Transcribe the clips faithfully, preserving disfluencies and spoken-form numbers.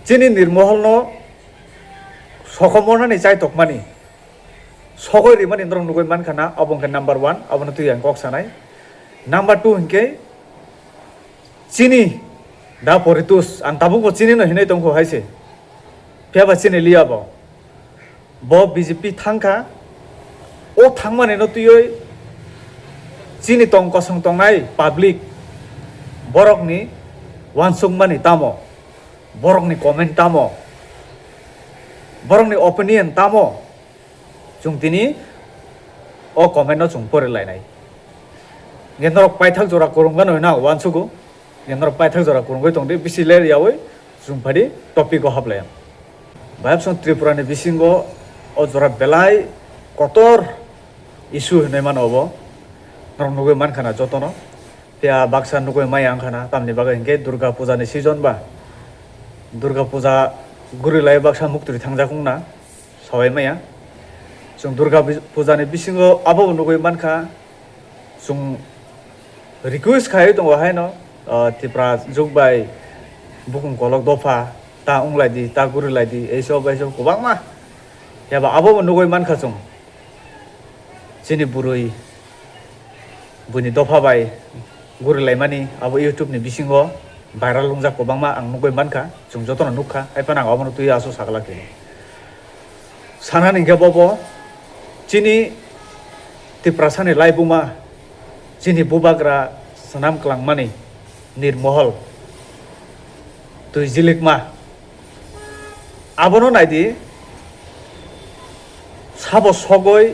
Chini Nirmoholno sokomornani chai tokmani, sogoi rimani norok nugui mankha na, abo hwnkhe number one, abono twi ang kok sanai. Number two hwnkhe chini da Poritus, ang tabukbo chinino hinwi tongkho hai se, phiyaba chini liya bo. Bo B J P thangkha, o thangmani no twiwi chini tong kosong tongnai public borokni uansukmani tamo, borokni comment tamo, borokni opinion tamo, chwng tini o comment no chwng pori lainai. Nge norok paithak jora kwrwng gano hwnwi ang uansugo. Nge norok paithak jora kwrwngwi tongdi, bisi ler yawi chwng phadi topic o hablai ang. Bayapsong Tripura ni bisingo o jora belai kotor issue hinwi mano obo. Norok nugui mankha na jotono. Phiya baksa nugui maya wngkha na, tamni bagwi hinkhe Durga Puja ni season ba. Durga Puja guri lai baksa muktwi thangjak wngna sawai maya. Chwng Durga Puja ni bisingo abobo nugui mankha. Chwng request khai tongo haino, ah, Tipra juk bai bukung kolok dopha ta wng lai di, ta guri lai di, ei sob, ei sob kwbangma. Phiya ba abo bo nugui mankha chwng. Chini bwrwi, buini dopha bai guri laimani abo YouTube ni bisingo viral wngjak kwbangma ang nugui mankha, chwng jotono nukha, hai phano ang abono twi aswk sakla khe. Sanani hinkhe bobo chini Tiprasani laibuma, chini bubagra swnam kwlangmani Nirmohol twi jilikma. Abono naidi, sabo sogoi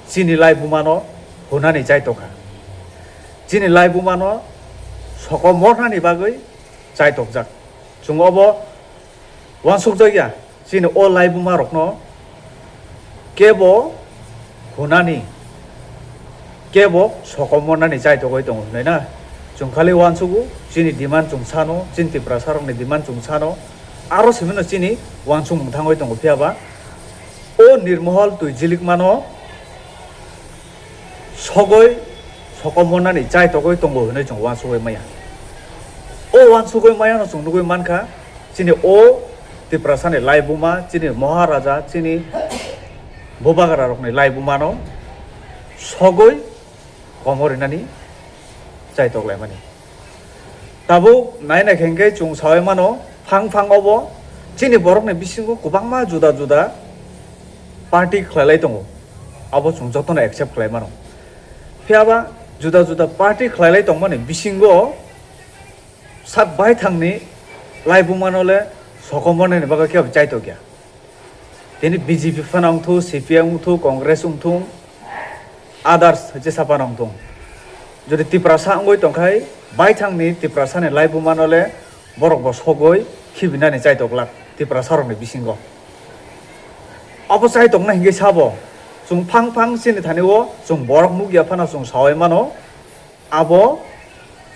chini laibumano hunani chaitokha. Chini laibumano sokomornani bagwi chaitokjak. Chwng obo uansukjakya, chini o laibuma rokno kebo hunani, kebo sokomornani chaitogwi tongo hinwi na. Chwng khali uansugo, chini demand chwng sano, chini Tiprasa rokni demand chwng sano, aro simi no chini uansukmung thangwi tongo. Phiya ba o Nirmohol twi jilikmano sogoi sokomornani chaitogwi tongo hinwi chwng uansugwi maya. O uansugwi maya no chwng nugui mankha, chini o Tiprasani laibuma, chini Maharaja, chini bubagra rokni laibumano sogoi komor rinani chaitok laimani. Tabuk nai nai khe hwnkhe chwng sawi mano, phang phang obo chini borokni bisingo kwbangma juda juda party khlai lai tongo, abo chwng jotono accept khlai mano. Phiya ba juda juda party khlai lai tongmani bisingo sak baithangni laibumano le sokomornani bagwi khe chaitokya. Tini B J P phano wngthu, C P I M wngthu, Congress wngthu, others jesa phano wngthu. Jodi Tiprasa wngwi tongkhai, baithangni Tiprasani laibumano le borok bo sogwi khibinani chaitok glak Tiprasa rokni bisingo. Abo chaitokna hinkhe sabo, chwng phang phang chini thani o chwng borok nukya phano chwng sawi mano, abo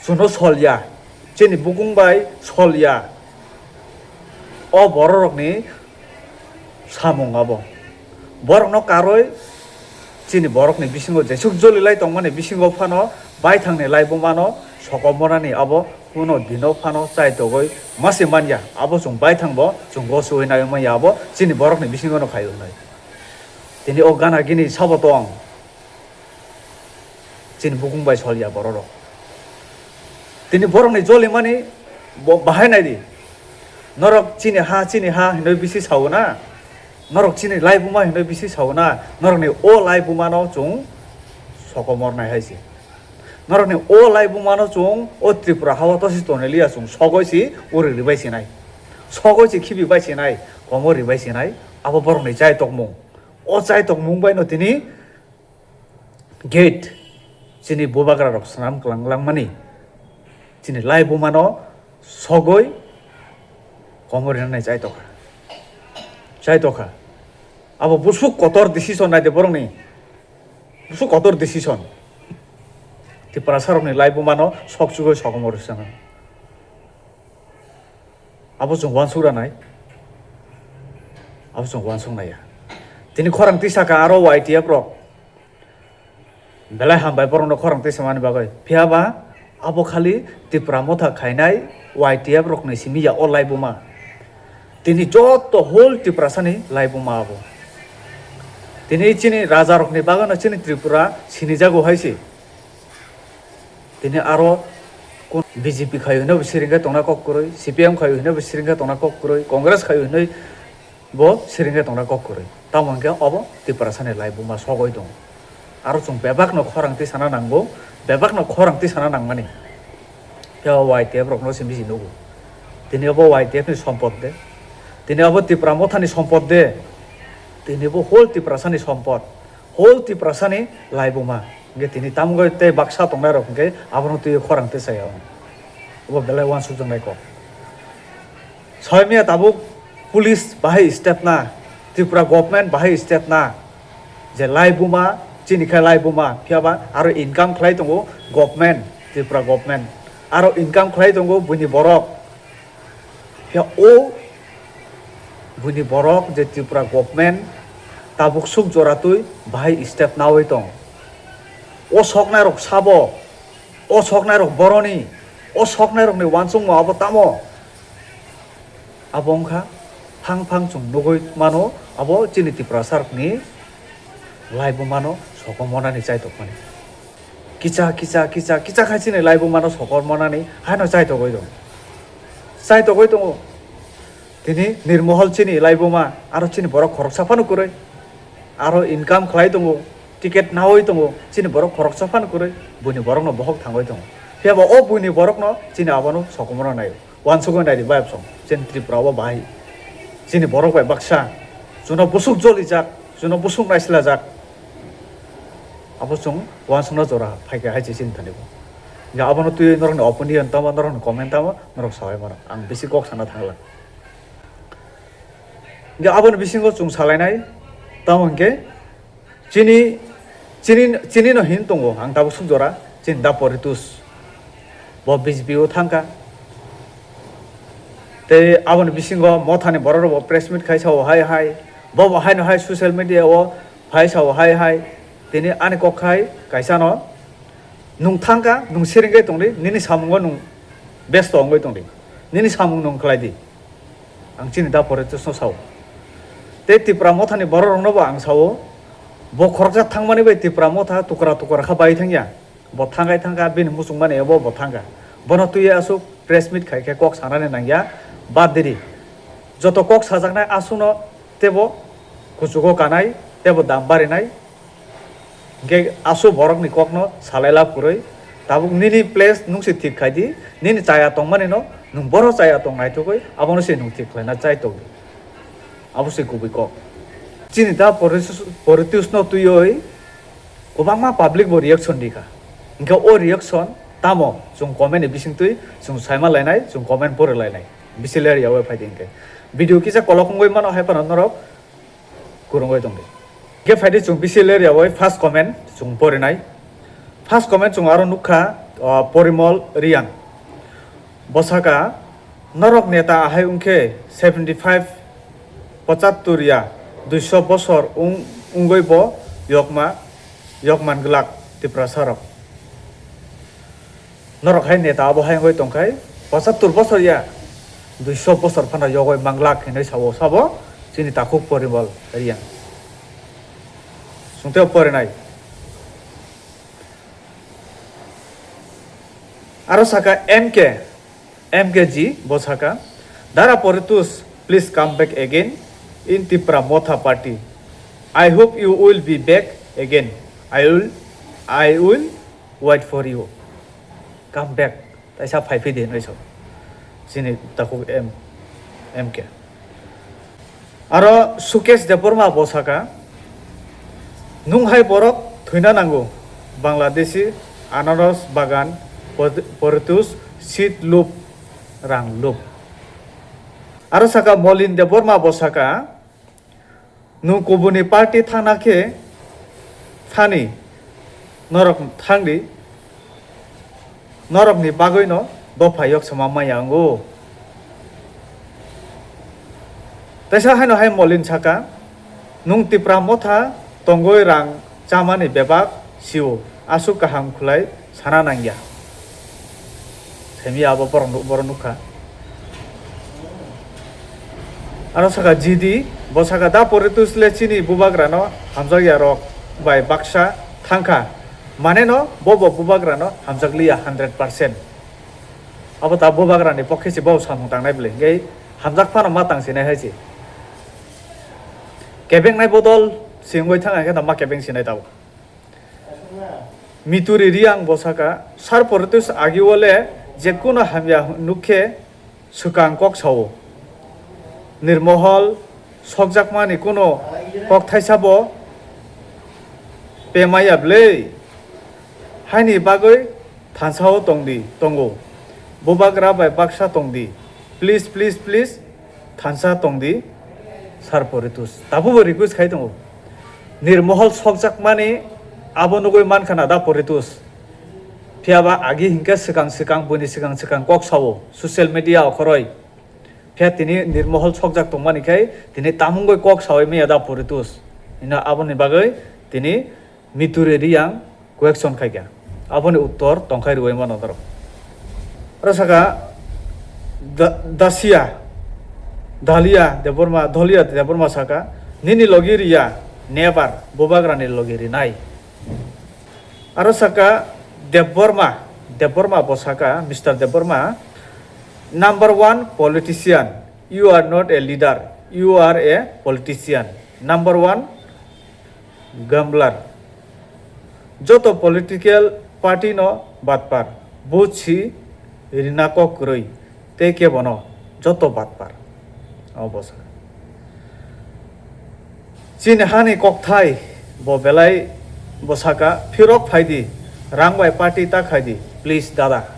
chwngno solya, chini bukung bai solya. O bororokni samung abo. Borokno karwi chini borokni bisingo jesuk jolilai tongmani bisingo phano baithangni laibumano sokomornani abo kuno dino phano chaitogwi mase manya. Abo chwng baithangbo chwng gosuwi naiwi manya abo chini borokni bisingono khai wngnai. Tini o gana gini sabo tong. Chini bukung bai solya bororok. Tini borokni jolimani bo bahai naidi. Norok chini ha, chini ha hinwi bisi sauna. Norok chini laibuma hinwi bisi sauna. Norokni o laibumano chwng sokomor nai hai se. Norokni o laibumano chwng o Tripura hao tosi toneliya chwng sogoi si uri ribai sinai. Sogoi si khibi bai sinai, komo ribai sinai. Abo borokni chai tokmung. O chai tokmung bai no tini gate chini bubagra rok swnam kwlang langmani chini laibumano sogoi komor rinani chai tokha, chai tokha. Abo busuk kotor decision naide borokni, busuk kotor decision. Tiprasa rokni laibumano sok chugoi sokomor rwsano. Abo chwng uansuk ranai. Abo chwng uansuk naiya. Tini khorang twi saka aro Y T F rok. Belai hambai borokno khorang twi samani bagwi. Phiya ba abo khali Tipra Motha khainai Y T F rokni simi ya o laibuma. Tini joto whole Tiprasani laibuma abo. Tini chini rajarokni bagano chini Tripura sinijago hai se. Tini aro kun B J P khayo hinwi bo siringkhe tongna kok kwrwi, C P M khayo hinwi bo siringkhe tongna kok kwrwi, Congress khayo hinwi bo siringkhe tongna kok kwrwi. Tamo hwnkhe obo Tiprasani laibuma sogwi tongo. Aro chwng bebakno khorang tisana nango, bebakno khorang tisana nangmani. Phiya Y T F rokno se bisi nugo. Tini obo Y T F ni sompot de. Tini obo Tipra mothani sompot de. Tini bo whole Tiprasani sompot. Whole Tiprasani laibuma. Hwnkhe tini tamgoi tei baksa tongnai rok hwnkhe abono twiwi khorang tisaya. Obo belai uansukjaknai kok. Soimya tabuk police bahai step na, Tripura government bahai step na, je laibuma, chini khe laibuma, phiyaba aro income khlai tongo government, Tripura government. Aro income khlai tongo buini borok. Phiya o buini borok je Tripura government tabuk suk jora twi bahai step nawi tong. O soknai rok sabo, o soknai rok boroni, o soknai rokni uansukma abo tamo? Abo wngkha phang phang chwng nugwi mano, abo chini Tiprasarokni laibumano sokomornani chaitokmani. Kicha, kicha, kicha, kicha khai chini laibumano sokomornani haino chaitogwi tongo. Chaitogwi tongo. Tini Nirmohol chini laibuma, aro chini borok khoroksa phano kwrwi. Aro income khlai tongo, ticket nawi tongo, chini borok khoroksa phano kwrwi. Buini borokno bohok thangwi tongo. Phiyaba o buini borokno chini abono sokomorno naio. Uansukgwi naidi bayapsong, chini Tripura o bahai. Chini borok bai baksa, chwngno busuk jolijak, chwngno busuk naisilajak. Abo chwng uansukna jora phaikha hai se chini thani bo. Hwnkhe abono twiwi norokni opinion tamo, norokni comment tamo, norok sawai mano. Ang bisi kok sana thangla. Hwnkhe aboni bisingo chwng salainai, tamo hwnkhe chini, chini, chini no hin tongo, ang tabuk suk jora, chini da Poritus. Bo B J P o thangkha. Tei aboni bisingo mothani borok rok bo press meet khai sao hai hai. Bo bo haino hai social media o phai sao hai hai. Tini ani kok khai kaisa no, nwng thangkha, nwng siringkhe tongdi, nini samungo nwng besto wngwi tongdi. Nini samung nwng khlai di. Ang chini da Poritus no sao. Tei Tipra mothani borok rokno bo ang sao. Bo khoroksa thangmani bai Tipra motha tukra tukra kha bai thangya. Bo thangkai thangkha, bini muchungmani abo bo thangkha. Bono twiwi aswk press meet khai khe kok sanani nangya, bad diri. Joto kok sajaknai aswkno teibo kuchugo kanai, teibo dam barinai. Hwnkhe aswk borokni kokno salai lab kwrwi, tabuk nini place nwng se thik khai di, nini chaya tongmani no nwng boro chaya tong naithogwi abono se nwng thik khlaina chai tong di. Abo se kubui kok. Chini da Poritus-, Poritus no twiwi kwbangma public bo reaction rikha. Hwnkhe o reaction tamo chwng comment ni bisingtwi chwng saima lainai, chwng comment pori lainai. Bisi ler yaui phai di hwnkhe. Video kisa kolok wngwi mano hai phano norok kwrwngwi tongdi. Hwnkhe phai di chwng bisi ler yaui first comment chwng porinai. First comment chwng aro nukha, ah, Porimol Reang. Bo saka, norok neta ahai wngkhe seventy five, pochattor ya, duiso bosor wng-, wngwi bo yokma, yokman glak Tiprasarok. Norok hai neta abo hai wngwi tongkhai, pochattor bosor ya, duiso bosor phano yogwi manglak hinwi sao sabo chini takhuk Porimol Reang. Chwng tei porinai. Aro saka M K, M K G bo saka, "Dara Poritus, please come back again in Tipra Motha Party. I hope you will be back again. I will, I will wait for you. Come back." Taisa phai phi di hinwi sao. Chini takhuk M, M K. Aro Sukesh Debbarma bo saka, "Nwng hai borok thwina nango, Bangladeshi anaros bagan, pot-, Poritus seat lub, rang lub." Aro saka Molin Debbarma bo saka, "Nwng kubuni party thangna khe thani, norok thangdi, norokni bagwino dopha yok sama maya wngo." Teisa haino hai Molin saka, "Nwng Tipra Motha tongwi rang chamani bebak sio, aswk kaham khwlai sana nangya." Temi abo borok nuk-, borok nukha. Aro saka G D, bo saka da Poritus le chini bubagrano hamjakya rok bai baksa thangkha. Maneno bo bo bubagrano hamjakliya hundred percent. Abo ta bubagrani pokhe se bo samung tangnai bwle. Hingke hamjak phano ma tang sinai hai se. Kebengnai bodol singwi thang hingke ma kebeng sinai tao. Mituri Riang bo saka, Sir Poritus agi o le jekunu hamya nuk khe swkang kok sao. Nirmohol sokjakmani kuno kok thaisa bo pemaya bwle. Haini bagwi thansa o tongdi, tongo. Bubagra bai baksa tongdi. Please, please, please, thansa tongdi, Sir Poritus. Tabukbo request khai tongo. Nirmohol sokjakmani abo nugwi mankha na da Poritus. Phiyaba agi hinkhe swkang swkang, buini swkang swkang kok sao, social media okhoroi. Phiya tini Nirmohol sokjak tongmani khai tini tamungwi kok saui maya da Poritus. Hino aboni bagwi tini Mituri Riang question khaikha. Aboni uttor tongkhai rwui mano norok. Aro saka Da-, Dasia, Dalia Debbarma, Dalia Debbarma saka, "Nini logi riya, never, bubagrani logi rinai." Aro saka Debbarma, Debbarma bo saka, Mister Debbarma, "Number one politician, you are not a leader, you are a politician. Number one gambler." Joto political party no batpar, buj si rina kok kwrwi, tei kebo no joto batpar. Obo sa. Chini hani kokthai bo belai bo saka, "Phirok phai di, rang bai party ta khai di, please dada."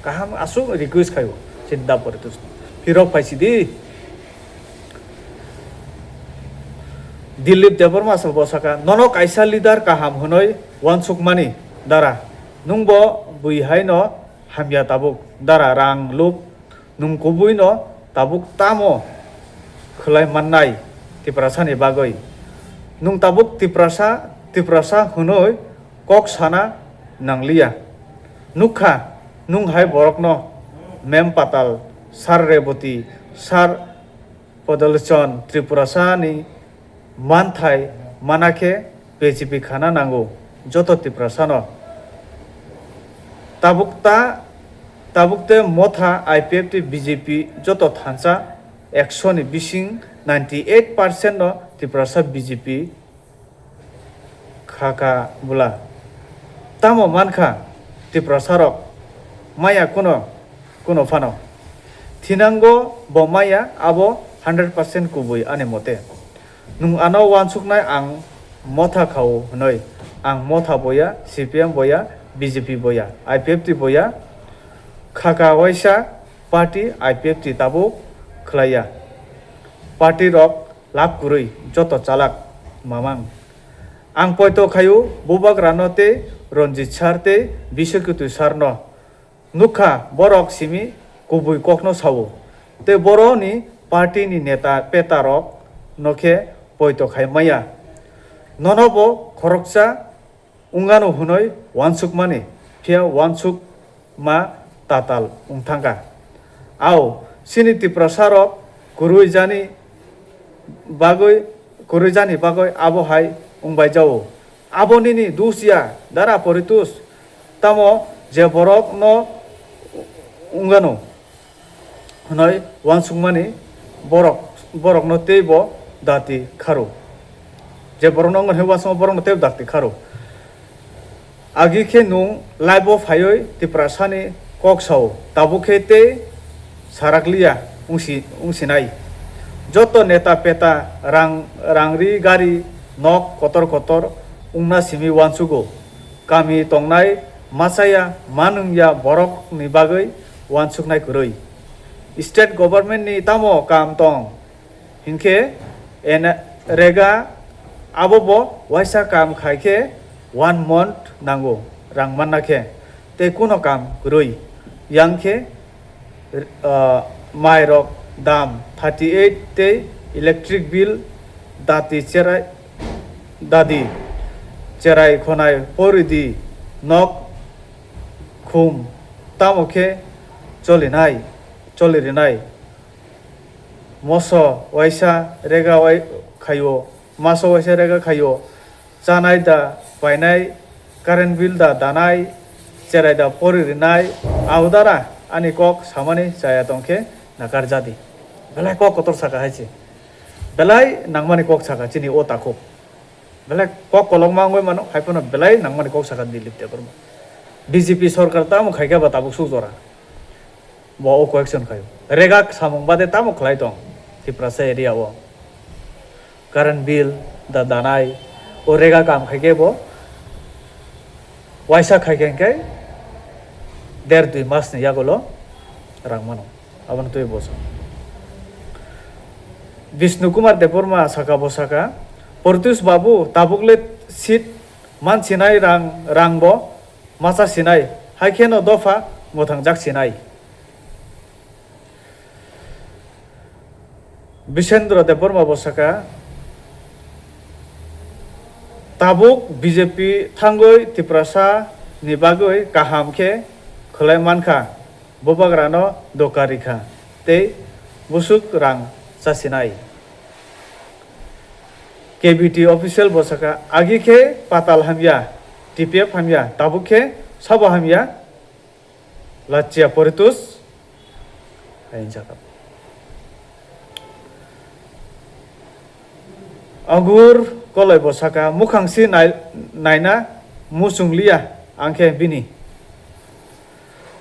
Kaham aswk request khaio, chini da Poritus. Phirok phai si di. Dilip Debbarma se bo saka, "Nono kaisa leader kaham hwnwi uansukmani dara. Nwng bo bui hai no hamya tabuk dara rang lup nwng kubui no tabuk tamo khwlai mannai Tiprasa ni bagwi? Nwng tabuk Tiprasa, Tiprasa hwnwi kok sana nangliya. Nukha nwng hai borok no Mem Patal, Sir Reboti, Sir Podolchon Tripurasa ni manthai mana khe B J P khana nango joto Tiprasa no. Tabuk ta, tabuk te Motha, I P F T, B J P joto thansa ekso ni bising ninety eight percent no Tiprasa B J P kha kha bwla. Tamo mankha Tiprasa rok maya kuno, kuno phano. Thinango bo maya abo hundred percent kubui ani mote. Nwng ano uansuknai ang Motha khao hwnwi. Ang Motha boya, C P M boya, B J P boya, I P F T boya. Kha kha waisa party I P F T tabuk khwlaiya. Party rok lab kwrwi joto chalak mamang. Ang poito khaio Bubagrano tei Ranjit sir tei Biswakitwi sir no. Nukha borok simi kubui kokno sao. Tei boroni party ni neta peta rok no khe poito khai maya. Nono bo khoroksa wngano hwnwi uansukmani, phiya uansukma tatal wngthangkha. Ao, chini Tiprasa rok kwrwi jani bagwi, kwrwi jani bagwi abo hai wngbai jao. Abo nini dus ya, dara Poritus, tamo je borok no wngano hwnwi uansukmani borok, borokno teibo dati kharo. Je borokno wngmani uansukma borokno teibo dati kharo. Agi khe nwng live-o phaiwi Tiprasani kok sao, tabuk khe tei sarakliya wngsi-, wngsinai. Joto neta peta rang, rangri gari nok kotor kotor wngna simi uansugo. Kami tongnai machaya manwngya borokni bagwi uansuknai kwrwi. State government ni tamo kam tong? Hinkhe N-, rega abo bo waisa kam khai khe one month nango rang manna khe, tei kuno kam kwrwi yang khe, ah, mai rok dam thirty eight tei electric bill dati cherai, dadi cherai khonai poridi nok khum, tamo khe cholinai, cholirinai. Moso waisa rega wai khaio, maso waisa rega khaio. Chanai da painai, current bill da danai, cherai da poririnai, audara ani kok samani chaya tongkhe nakarjadi. Belai kok kotor saka hai se. Belai nangmani kok saka chini o takhuk. Belai kok kolokma wngwi mano, hai phano belai nangmani kok saka Dilip Debbarma. B J P sorkar tamo khaikhe ba tabuk suk jora. Bo o question khaio. Rega samung bade tamo khlai tong Tiprasa area o. Current bill da danai, o rega kam khaikhe bo waisa khaikhe hwnkhe der dui mas ni yagulo rang mano. Aboni twi boso. Bishnu Kumar Debbarma saka bo saka, Portus Babu, tabukle seat mansinai rang, rang bo macha sinai, hai kheno dopha mwthangjak sinai. Bisendra Debbarma bo saka, tabuk B J P thangwi Tiprasa ni bagwi kaham khe khwlai mankha. Bubagrano doka rikha tei bwswk rang chasinai. K B T official bo saka, agi khe patal hamya, T P F hamya, tabuk khe sabo hamya, lachia poritus, hai saka. Agur koloi bo saka, mukhang si nai-, naina muchung liya, ang khe bini.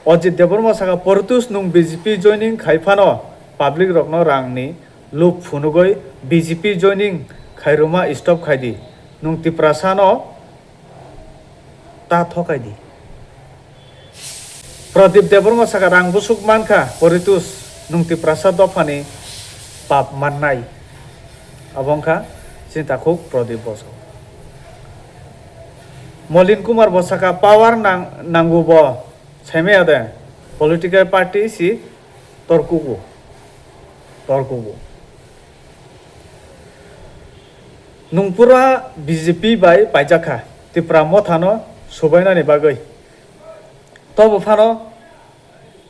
Ajit Debbarma saka, Poritus nwng B J P joining khai phano public rokno rang ni lub phunugwi B J P joining khairuma stop khai di. Nwng Tiprasa no ta thokai di. Pradip Debbarma saka, rang bwswk mankha, Poritus nwng Tiprasa dophani pap mannai. Abo wngkha chini takhuk Pradip Bosok. Molin Kumar bo saka, power nang-, nangu bo saimaya de, political party si torkugo, torkugo. Nwng pura B J P bai paijak kha, Tipra Motha no subainani bagwi. Tobo phano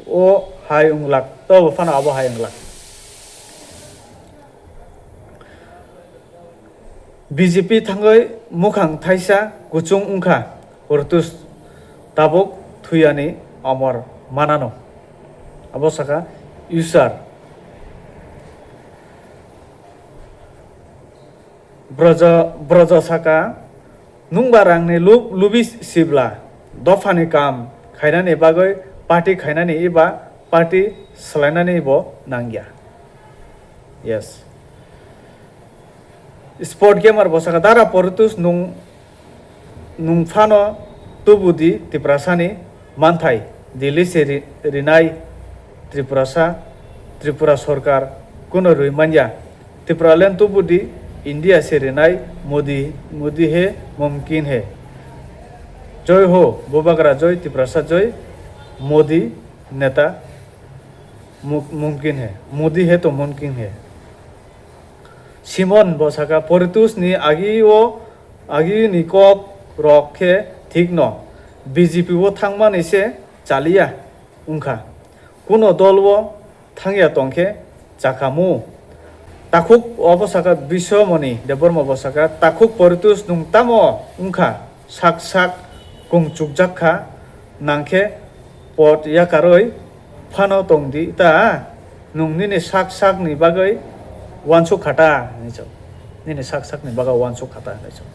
o hai wnglak, tobo phano abo hai wnglak. B J P thangwi mukhang thaisa kuchung wngkha, Poritus tabuk thuyani omor manano. Abo saka user. Brojo, Brojo saka, nwngba rangni lub-, lubi sibla, dophani kam khainani bagwi party khainani eba party swlainani bo nangya. Yes. Sport gamer bo saka, dara Poritus nwng, nwng phano tubudi Tiprasani manthai, Delhi se ri-, rinai Tiprasa, Tripura sorkar kuno rwi manya. Tipraland tubudi India se rinai Modi, Modi he mumkin he. Joi ho, Bubagra joi, Tiprasa joi, Modi neta mu-, mumkin he. Modi he to mumkin he. Simon bo saka, Poritus ni agi o, agi ni kok rok khe thik no. B J P o thangmani se chaliya wngkha. Kuno dol o thangya tongkhe chakamu. Takhuk obo saka Biswamoni Debbarma bo saka, takhuk Poritus nwng tamo wngkha, sak sak kung chukjak kha, nangkhe pot yakarwi phano tongdi ta, nwng nini sak sakni bagwi uansuk khata hinwi chao. Nini sak sakni bagwi uansuk khata hinwi chao.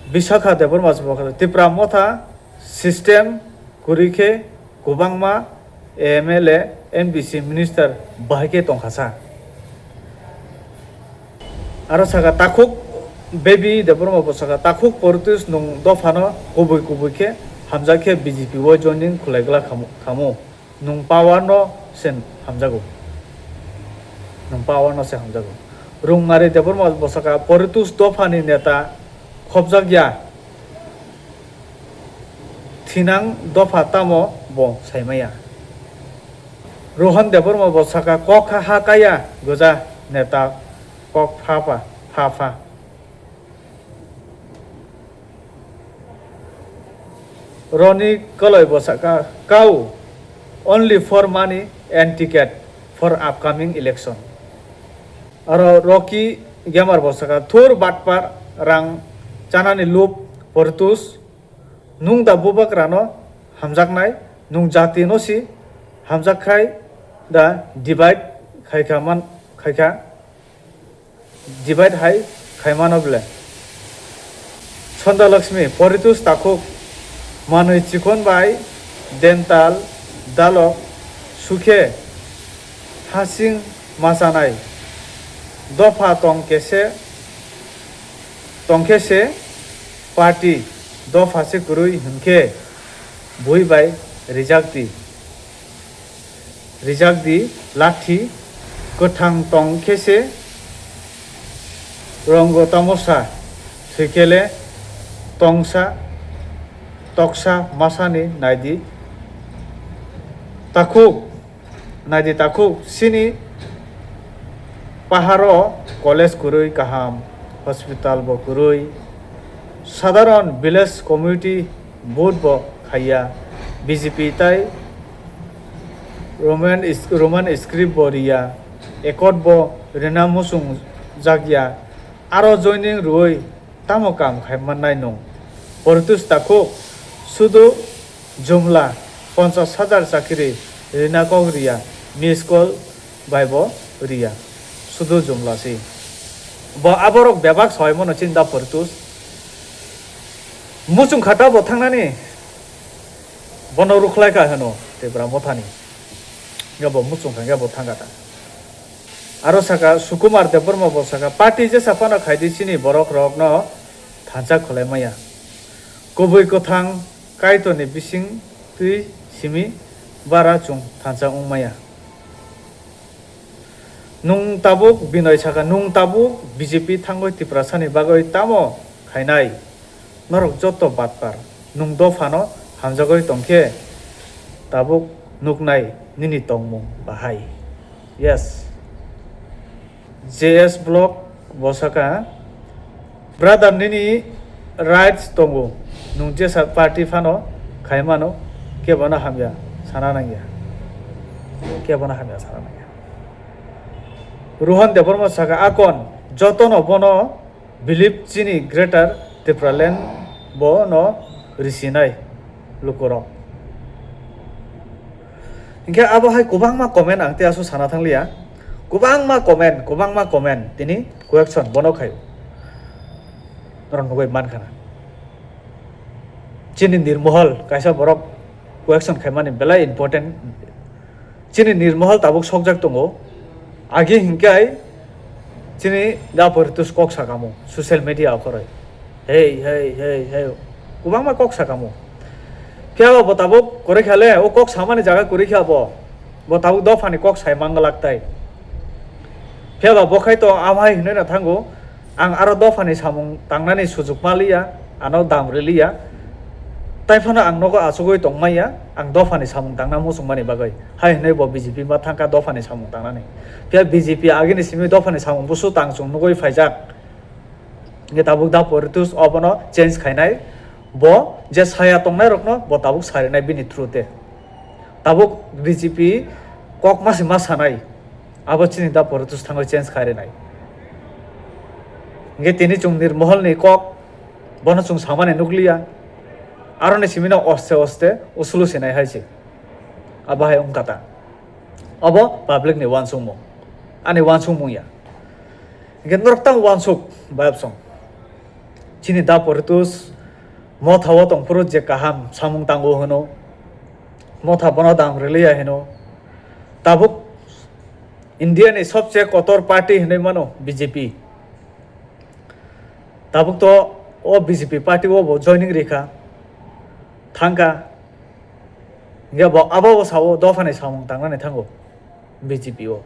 Bisakha Debbarma bo kha, Tipra Motha system kwrwi khe kwbangma M L A, M D C minister bahai khe tongkha sa. Aro saka takhuk, Baby Debbarma bo saka, takhuk Poritus nwng dophano kubui kubui khe hamjak khe B J P o joining khwlai glak khamu, khamu. Nwng power no se hamjago. Nwng power no se hamjago. Rungmari Debbarma bo saka, Poritus dophani neta khopjak ya. Thinang dopha tamo bo saimaya. Rohan Debbarma bo saka, kok ha, ha kaya goja neta kok pha pha, pha pha. Roni Koloi bo saka, kau only for money and ticket for upcoming election. Aro Rocky Gamer bo saka, thur batpar, rang chanani lup, Poritus, nung da bubagrano hamjaknai, nung jati no si hamjak khai da divide khaikha man, khaikha, divide hai khaimano ble. Sonda Lakshmi, Poritus takhuk, manwi chikon bai dental dalok sukhe hasing machanai dopha tong kese, tong khe se party dopha se kwrwi hwnkhe bui bai rijak di. Rijak di lathi kwthang tong khe se rongo tamosa thwikhele tongsa toksa masani naidi takhuk, naidi takhuk sini paharo college kwrwi kaham, hospital bo kwrwi, sadharon village community vote bo khaiya, B J P tai Roman is-, Roman script bo riya, accord bo rina muchung jakya, aro joining rwui tamo kam khai mannai nung? Poritus takhuk sudu jumla ponchas hajar chakiri rina kok riya, miss call bai bo riya, sudu jumla si. Bo aborok bebak soi mano chinda Poritus. Muchung khata bo thangnani bono rukhlai kha hwno Tipra Mothani. Hwnkhe bo muchung kha hwnkhe bo thangkha ta. Aro saka Sukumar Debbarma bo saka, party jesa phano khaidi chini borok rokno thansa khwlai maya. Kubui kwthang Kaitorni bising twi simi bara chwng thansa wng maya. Nung tabuk Binoy saka, nung tabuk B J P thangwi Tiprasani bagwi tamo khainai? Norok joto batpar, nung dophano hamjagwi tongkhe tabuk nuknai nini tongmung bahai. Yes. J S Block bo saka, brother, nini rights tongo, nung jesa party phano khaimano, kebono hamya sana nangya, kebono hamya sana nangya. Rohan Debbarma saka, akon jotono bono believe chini Greater Tipraland bo no risinai lukurok. Hinkhe abo hai kwbangma comment ang tei aswk sana thangliya. Kwbangma comment, kwbangma comment tini question bono khaio. Norok nugwi mankha na. Chini Nirmohol kaisa borok question khaimani belai important. Chini Nirmohol tabuk sokjak tongo. Agi hinkai chini da Poritus kok sakamo social media okhoroi. Hei, hei, hei, hei. Kwbangma kok sakamo. Phiya bo tabuk kwrwi khale, o kok samani jaga kwrwi kha bo. Bo tabuk dophani kok sai manglak tai. Phiya ba bo khai to amhai hinwi na thango. Ang aro dophani samung tangnani sujuk maliya, ano dam riliya. Tai phano ang nogo achugwi tongmaya, ang dophani samung tangna muchungmani bagwi. Hai hwnwi bo B J P ma thangkha dophani samung tangnani. Phiya B J P agini simi dophani samung busu tang chung nugwi phaijak. Hingke tabuk da Poritus obono change khainai. Bo je saya tongnai rokno bo tabuk sarinai bini through te. Tabuk B J P kok masi ma sanai. Abo chini da Poritus thangwi change kharinai. Hingke tini chwng Nirmohol ni kok, bono chwng samani nukliya. Aroni simino oste oste usulu sinai hai se. Abo hai wngkha ta. Abo public ni uansukmung. Ani uansukmung ya. Hingke norok tang uansuk bayapsong. Chini da Poritus motha o tongphuru je kaham samung tango hwno. Motha bono dam riliya hwno. Tabuk India ni sobse kotor party hinwi mano B J P. Tabuk to o B J P party o bo joining rikha, thangkha. Hingke bo abo bo sao dophani samung tangnani thango B J P o.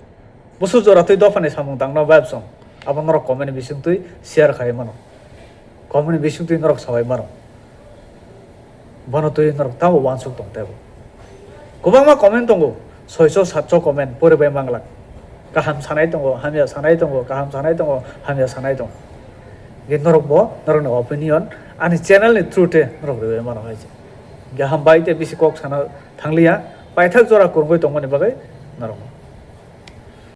Busu jora twi dophani samung tangno bayapsong. Abo norok comment bising twi share khai mano. Comment bising twi norok sabai mano. Bono twi norok tamo uansuk tong tebo. Kwbangma comment tongo, soicho satcho comment pori bai manglak. Kaham sanai tongo, hamya sanai tongo, kaham sanai tongo, hamya sanai tongo. Ge norok bo, norokni opinion ani channel ni through te norok ribai mano hai se. Ge hambai te bisi kok sana thangliya, paithak jora kwrwngwi tongmani bagwi norokno.